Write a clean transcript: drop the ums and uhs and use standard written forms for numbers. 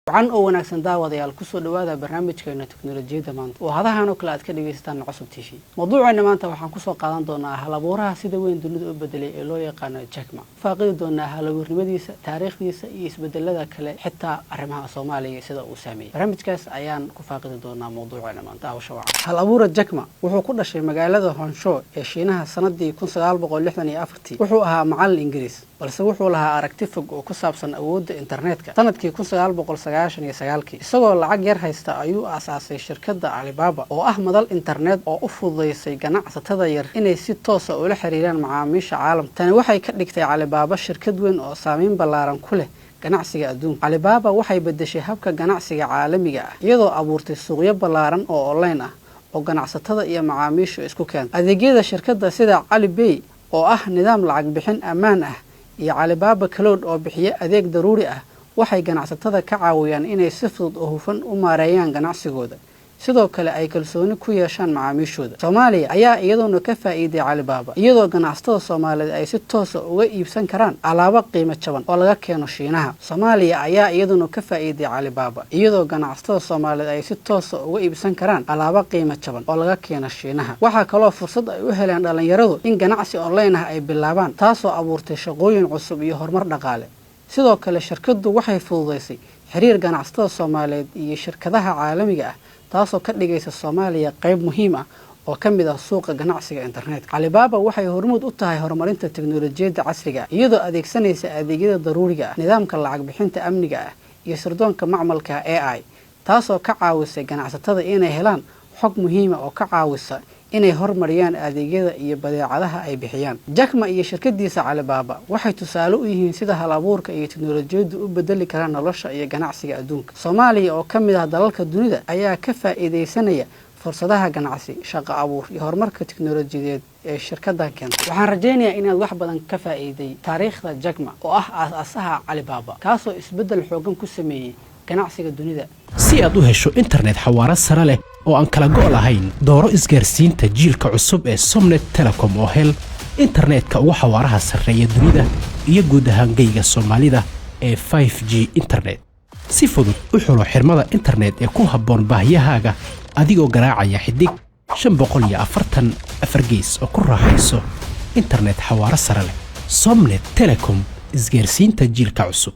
Wacan oo wanaagsan, daawadayaal. Kusoo dhawaada barnaamijkeena Teknolojiyadda Maanta oo hadahan oo kale aad ka dhegaysataan Cusub TV. Mawduuceena maanta waxaan kusoo qaadan doonaa halabuuraha sida weyn dunida u bedelay ee loo yaqaano Jack Ma. Faaqidi doonaa halabuurnimadiisa, taariikhdiisa iyo isbedelada kale, xitaa arrimaha Soomaaliya sida uu saameeyey. Barnaamijkaas ayaan ku faaqidi doonaa mawduuceena maanta. Daawasho wacan. Hal abuura Jack Ma wuxuu ku dhashay magaalada Hangzhou ee Shiinaha sanadii 1964-tii. Wuxuu ahaa macallin Ingiriis, balse wuxuu lahaa aragti fog oo ku saabsan awoodda internetka. Sanadkii 1999-kii, isagoo lacag yar haysta, ayuu aasaasay shirkadda Alibaba, oo ah madal internet oo u fududaysay ganacsatada yar inay si toosa ula xiriiraan macaamiisha caalamka. Tani waxay ka dhigtay Alibaba shirkad weyn oo saameyn ballaaran ku leh ganacsiga adduunka. Alibaba waxay bedeshay habka ganacsiga caalamiga ah, iyadoo abuurtay suuqyo ballaaran oo online ah oo ganacsatada iyo macaamiishu isku keenta. Adeegyada shirkadda sida Alipay, oo ah nidaam lacag bixin ammaan ah, iyo Alibaba Cloud, oo bixiya adeeg daruuri ah, waxay ganacsatada ka caawiyaan inay si fudud oo hufan u maareeyaan ganacsigooda, sidoo kale ay kalsooni ku yeeshaan macaamiishooda. Soomaaliya ayaa iyaduna ka faa'iiday Alibaba, iyadoo ganacsatada Soomaaliyeed ay si toosa uga iibsan karaan alaabo qiimo jaban oo laga keeno Shiinaha. Soomaaliya ayaa iyaduna ka faa'iiday Alibaba, iyadoo ganacsatada Soomaaliyeed ay si toosa uga iibsan karaan alaabo qiimo jaban oo laga keeno Shiinaha. Waxaa kaloo fursad ay u heleen dhallinyaradu in ganacsi online ah ay bilaabaan, taasoo abuurtay shaqooyin cusub iyo horumar dhaqaale. Sidoo kale, shirkaddu waxay fududaysay xiriir ganacsatada Soomaaliyeed iyo shirkadaha caalamiga ah, taasoo ka dhigaysa Soomaaliya qayb muhiim ah oo ka mid ah suuqa ganacsiga internetka. Alibaba waxay hormuud u tahay horumarinta teknolojiyadda casriga ah, iyadoo adeegsanaysa adeegyada daruuriga ah, nidaamka lacag bixinta amniga ah iyo sirdoonka macmalka AI, taasoo ka caawisay ganacsatada inay helaan xog muhiima oo ka caawisa inay hormariyaan adeegyada iyo badeecadaha ay bixiyaan. Jack Ma iyo shirkadiisa Alibaba waxay tusaale u yihiin sida hal abuurka iyo teknolojiyaddu u bedeli karaan nolosha iyo ganacsiga adduunka. Soomaaliya, oo ka mid ah dalalka dunida, ayaa ka faa'iidaysanaya fursadaha ganacsi, shaqo abuur iyo horumarka teknolojiyadeed ee shirkadan keentay. Waxaan rajaynayaa inaad wax badan ka faa'iiday taariikhda Jack Ma, oo ah aas-aasaha Alibaba, kaasoo isbeddel xoogan ku sameeyey ganacsiga dunida. Si aad u hesho internet xawaaro sare leh oo aan kala go' lahayn, dooro isgaarsiinta jiilka cusub ee Somnet Telecom oo hel internetka ugu xawaaraha sarreeya dunida iyo guud ahaan geyga Soomaalida ee 5G internet. Si fudud u xulo xirmada internet ee ku habboon baahiyahaaga adigoo garaacaya *544#, oo ku raaxayso internet xawaaro sare leh. Somnet Telecom, isgaarsiinta jiilka cusub.